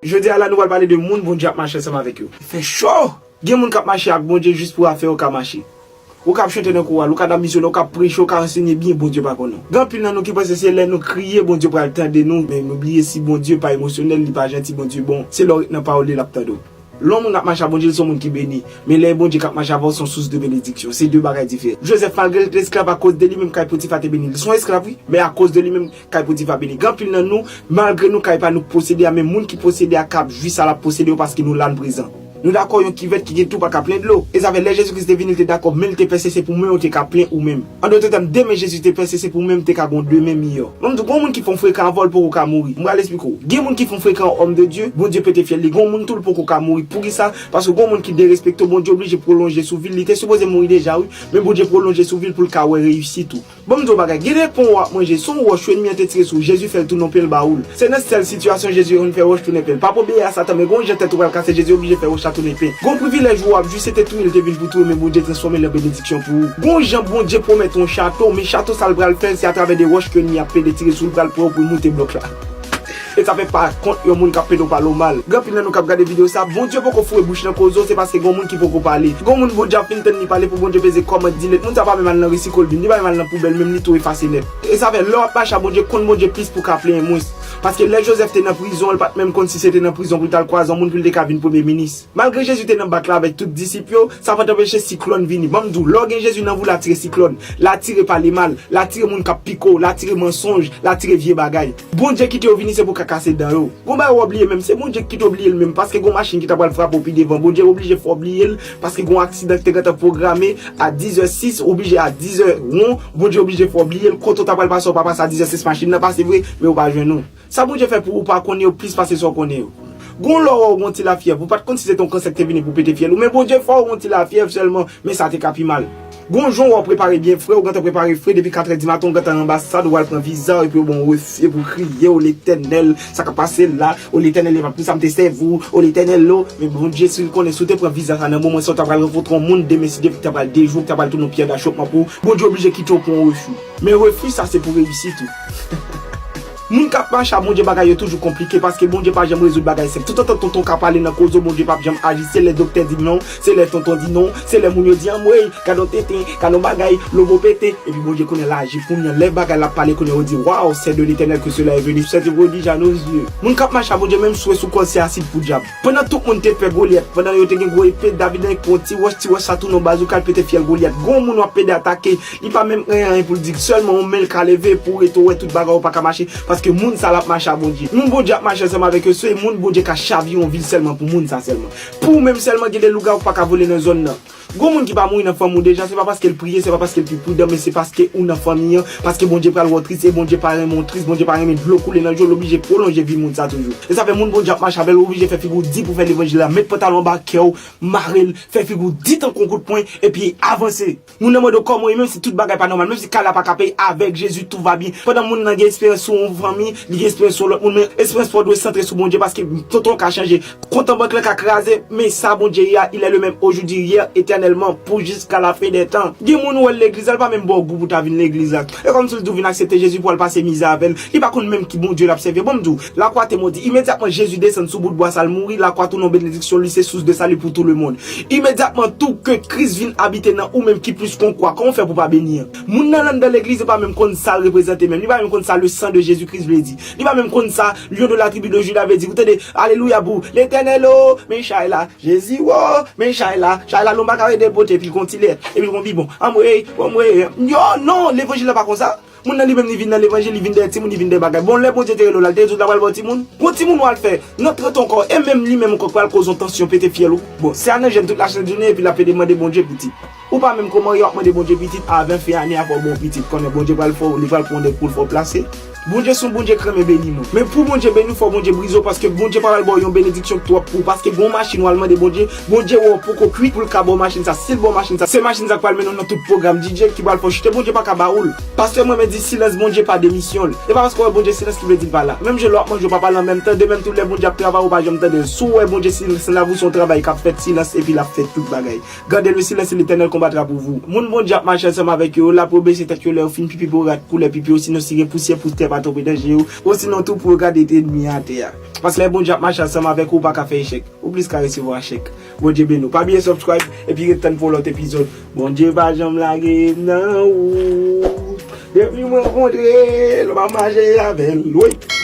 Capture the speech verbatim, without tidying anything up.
Jodi a la, nou pral pale de moun Bondye ap mache ansanm avèk yo. Fè cho! Gen moun k ap mache ak Bondye jis pou afè yo ka mache. Ou ka ap chante nan koral, ou ka ap misyone, ou ka ap preche, ou ka ansenye byen, Bondye pa konn ou. Gen anpil nan nou ki panse se lè nou kriye, Bondye pral tande nou, men nou bliye si Bondye pa emosyonèl, li pa janti, Bondye bon, se lè w ret nan pawòl li, l ap tande w. Lè yon moun ap mache ak Bondye, li se yon moun ki beni. Men lè Bondye k ap mache avè w, se yon sous de benediksyon. Se de bagay diferan. Jozèf, malgre l te esklav, akoz de li menm, kay Potifa te beni l. Li se yon esklav, wi, men akoz de li menm, kay Potifa beni. Gen anpil nan nou, malgre nou kay pa nou posede a, men moun ki posede a ka ap jwi sa l ap posede yo paske nou la, n prezan. Nou dakò, yon kivèt ki gen twou pa ka plen dlo. E sa fè lè Jezi Kris te vini, li te dakò, men l te pèse, se pou mwen ou te ka plen ou menm. An dòt tèm, de men Jezi te pèse, se pou mwen m te ka gon demen miyò. Ban m di w, gon moun ki fè yon frekan avè w, l poko ka mouri. M pral esplike w. Gen moun ki fè yon frekan, òm de Dye, Bondye pete fyèl li. Gon moun tou, l poko ka mouri. Poukisa? Paske gon moun ki derespekte w, Bondye oblije pwolonje sou vi l. Li te sipoze mouri deja, wi. Men Bondye pwolonje sou vi l pou l ka wè reyisit ou. Ban m di w bagay, gen de pon w ap manje, se yon wòch wi ènmi an te tire sou w, Jezi fè l tounen yon pèl ba ou l. Se nan sèl sitiyasyon Jezi konn fè wòch tounen pen. Pa p obeyi a Satan, men gon jan tèt ou pral kase, Jezi oblije fè wòch la tounen pen. Gon privilèj ou ap jwi, se te touye l te vin pou touye, men Bondye transfòme l an benediksyon pou ou. Gon jan Bondye pwomèt yon chato, men chato sa l pral fè, se atravè de wòch ke ènmi ap pede tire sou l, pral pran w pou l moute blòk la. E sa fè pa kont yon moun k ap pede w pale w mal. Gen anpil nan nou k ap gade videyo sa, Bondye poko foure bouch nan koze w, se paske gen yon moun ki poko pale. Gen yon moun Bondye ap fin tann li pale pou Bondye peze kòmand delete. Moun sa pa menm al nan resikol vin, li pa menm al nan poubèl, menm li tou efase nèt. E sa fè lè w ap mache ak Bondye, konn Bondye plis pou w ka plenyen mwens. Paske lè Jozèf te nan prizon an, li pa t menm konn si se te nan prizon pou l t al kwaze yon moun pou l te ka vin premye minis. Malgre Jezi te nan bak la avèk tout disip yo, sa pa t anpeche siklòn vini. Ban m di w, lè w gen Jezi nan vi w, l atire siklòn, l atire pale mal, l atire moun k ap pike w, l atire mansonj, l atire vye bagay. Bondye kite yo vini, se pou ka kase dan yo. Gon bagay w ap bliye menm, se Bondye ki kite w bliye l menm, paske gon machin ki ta pral frape w pi devan, Bondye oblije fè w bliye l, paske gon aksidan ki te gentan pwograme a dizè sis, oblije a dizè won, Bondye oblije fè w bliye l, kote w ta pral pase, w pa pase a dizè sis, machin nan pase vre, men ou pa jwenn ou. Sa Bondye fè pou ou pa konnen yo plis pase sa w konnen yo. Gon lè w wè w gon ti lafyèv, ou pa t konn si se te yon kansè ki te vini pou pete fyèl ou, men Bondye fè w gon ti lafyèv sèlman, men sa te ka pi mal. Gon jou w wè w prepare byen fre, ou gentan prepare fre depi katrè di maten, ou gentan nan anbasad, ou al pran viza, epi yo ba w refi, epi w kriye, o Letènèl, sa k ap pase la, o Letènèl, e pa pou sa m te sèvi w, o Letènèl, o, men Bondye, si w konnen, si w te pran viza sa nan moman sa, w ta pral rankontre yon moun, demen, si Dye vle, ki ta pral dejwe w, ki ta pral tounen yon pyè dachopman pou ou, Bondye oblije kite w pou yon refi. Men refi sa, se pou reyisit ou. Moun k ap mache ak Bondye, bagay yo toujou konplike, paske Bondye pa janm rezoud bagay senp. Toutotan tonton ka pale nan koze w, Bondye p ap janm aji. Se lè doktè di non, se lè tonton di non, se lè moun yo di anmwey, gad on tenten, gad on bagay, lobo pete, epi Bondye kounye a l aji pou moun nan. Lè bagay la ap pale kounye a, yo di, waw, c'est de l'Éternel que cela est venu, c'est du prodige à nos yeux. Moun k ap mache ak Bondye, menm swe sou kò l, se asid pou dyab. Pandan tout moun te pè Golyat, pandan yo te gen gwo epe, David annik pran yon ti wòch, ti wòch sa tounen yon bazouka, l pete fyèl Golyat. Gon moun w ap pede atake, li pa menm gen anyen pou l di, sèlman yon men l ka leve pou rete, w wè tout bagay ou pa ka mache, paske moun sa l ap mache ak Bondye. Moun Bondye ap mache ansanm avèk yo, se moun Bondye ka chavire yon vil sèlman pou moun sa sèlman. Pou ou menm sèlman, gen de lougawou k pa ka vole nan zòn nan. Gon moun ki pa mouri nan fanmi w deja, se pa paske l priye, se pa paske l pi pridan, men se paske ou nan fanmi an, paske Bondye pral wè w tris, e Bondye pa renmen w tris, Bondye pa renmen dlo koule nan je w, l oblije pwolonje vi moun sa toujou. E sa fè moun Bondye ap mache avè l, ou oblije fè figi w di pou fè levanjil la, met pantalon anba kè w, mare l, fè figi w di tankou yon kout pwen, epi avanse. Moun nan mande w kòman w ye, menm si tout bagay pa nòmal, menm si kay la pa ka peye, avèk Jezi, tout va byen. Pandan moun nan gen esperans sou yon fanmi, li gen esperans sou yon lòt moun, men esperans pa w dwe santre sou Bondye, paske tonton ka chanje. Kont an bank lan ka kraze, men sa Bondye ye a, il est le même aujourd'hui, hier, éternellement, pour jusqu'à la fin des temps. Gen moun ou wè l legliz la, l pa menm ba w gou pou w ta vin legliz la. E kòmsi l di w vin aksepte Jezi pou w al pase mizè avè l. Li pa konn menm ki Bondye l ap sèvi. Bon, m di w, lakwa te modi. Imedyatman Jezi desann sou bout bwa sa, l mouri, lakwa tounen yon benediksyon, li se sous de salut pour tout le monde. Imedyatman tou ke Kris vin abite nan ou menm ki plis kon kwa, kòman w fè pou w pa beni an? Moun nan anndan legliz, li pa menm konn sa l reprezante menm. Li pa menm konn sa le sang de Jésus-Christ vle di. Li pa menm konn sa Lion de la tribu de Juda vle di. Ou tande, alelouya pou Letènèl o, men chay la. Jezi o, men chay la. Chay la, lòm pa ka rete pote, epi l gon ti lèt, epi l gon bibon. Anmwey, anmwey. Yo, non, levanjil la pa konsa. Moun nan li menm li vin nan levanjil, li vin dèyè timoun, li vin dèyè bagay. Bon, lè Bondye te rele w la, l te di w l ta pral ba w timoun? Gon timoun w al fè nan trant ankò, e menm li menm ankò k pral koz yon tansyon pete fyèl ou. Bon, se a nan jèn tout lachann jounen, epi l ap pede mande Bondye pitit. Ou pa menm ko marye, w ap mande Bondye pitit, avan fen ane a fò w ba w pitit. Konnen Bondye pral fè w, li pral pran yon nèg pou l fè w plase. Bondye se yon Bondye k renmen beni nou. Men pou Bondye beni w, fò Bondye brize w, paske Bondye pa pral ba w yon benediksyon k twòp pou ou, paske gon machin w al mande Bondye, Bondye wè w poko kwit pou l ka ba w machin sa. Si l ba w machin sa, se machin sa k pral mennen w nan tout pwogram D J ki pral fè w chite, Bondye pa ka ba ou l. Pastè, mwen renmen di silans Bondye pa demisyon l. E pa paske w wè Bondye silans ki vle di l pa la. Menm jan lè w ap manje, w pa pale an menm tan, de menm tou lè Bondye ap travay, ou pa janm tande l. Si w wè Bondye silans la, se yon travay k ap fèt, silans, epi l ap fè tout bagay. Gardez le silence et l'Éternel combattra pour vous. Moun Bondye ap mache ansanm avèk yo, l ap rebese tèt yo lè yo fin pipi pou rat koulè pipi yo, sinon siren pousyè pou tè pa twonpe nan je w, osinon tou pou w gade tèt ènmi atè a. Paske lè Bondye ap mache ansanm avèk ou, ou pa ka fè echèk. Ou plis ka resevwa chèk. Bondye beni w. Pa bliye subscribe epi ret tann pou yon lòt epizòd. Bondye pa janm lage m nan wout. Depi mwen rankontre l, m ap mache avè l. Wi.